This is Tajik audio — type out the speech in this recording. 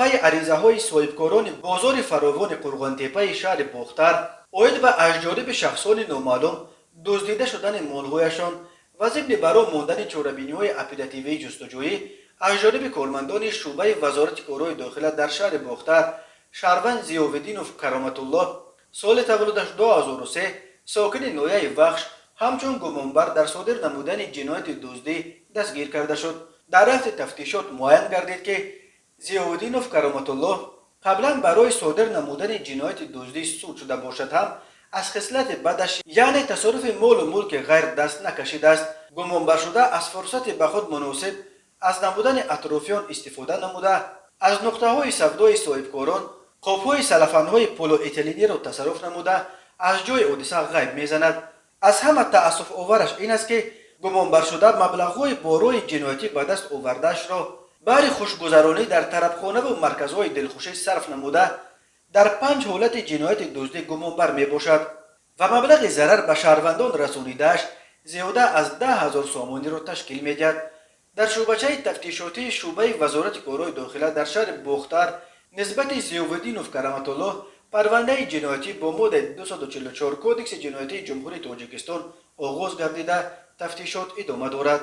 Пайи аризаҳои соҳибкорони бозори фаровони Қурғонтеппаи шаҳри Бохтар оид ба аз ҷониби шахсони номаълум дуздида шудани молҳояшон ва зимни ба роҳ мондани чорабиниҳои оперативии ҷустуҷӯӣ аз ҷониби кормандони шӯъбаи Вазорати корҳои дохила дар шаҳри Бохтар, шаҳрванд Зиёвиддинов Кароматуллоҳ, соли таваллудаш 2003, сокини ноҳияи Вахш, ҳамчун гумонбар дар содир намудани ҷинояти дуздӣ дастгир карда шуд. Дар рафти тафтишот муайян гардид, ки Зиёвиддинов Кароматуллоҳ қаблан барои содир намудани ҷинояти дуздӣ суд шуда бошад ҳам, аз хислати бадаш, яъне тасарруфи молу мулки ғайр, даст накашидааст. Гумонбаршуда аз фурсати ба худ муносиб аз набудани атрофиён истифода намуда, аз нуқтаҳои савдои соҳибкорон қопҳои салафанҳои полиэтилениро тасарруф намуда, аз ҷои ҳодиса ғайб мезанад. Аз ҳама таассуфовараш ин аст, ки гумонбаршуда маблағҳои бо роҳи ҷиноятӣ ба даст овардаашро баҳри хушгузаронӣ дар тарабхонаву марказҳои дилхушӣ сарф намуда, дар панҷ ҳолати ҷинояти дуздӣ гумонбар мебошад ва маблағи зарар ба шаҳрвандон расонидааш зиёда аз 10 000 сомониро ташкил медиҳад. Дар шӯъбачаи тафтишотии шӯъбаи Вазорати корҳои дохила дар шаҳри Бохтар нисбати Зиёвиддинов Кароматуллоҳ парвандаи ҷиноятӣ бо моддаи 244 Кодекси ҷиноятии Ҷумҳурии Тоҷикистон оғоз гардида, тафтишот идома дорад.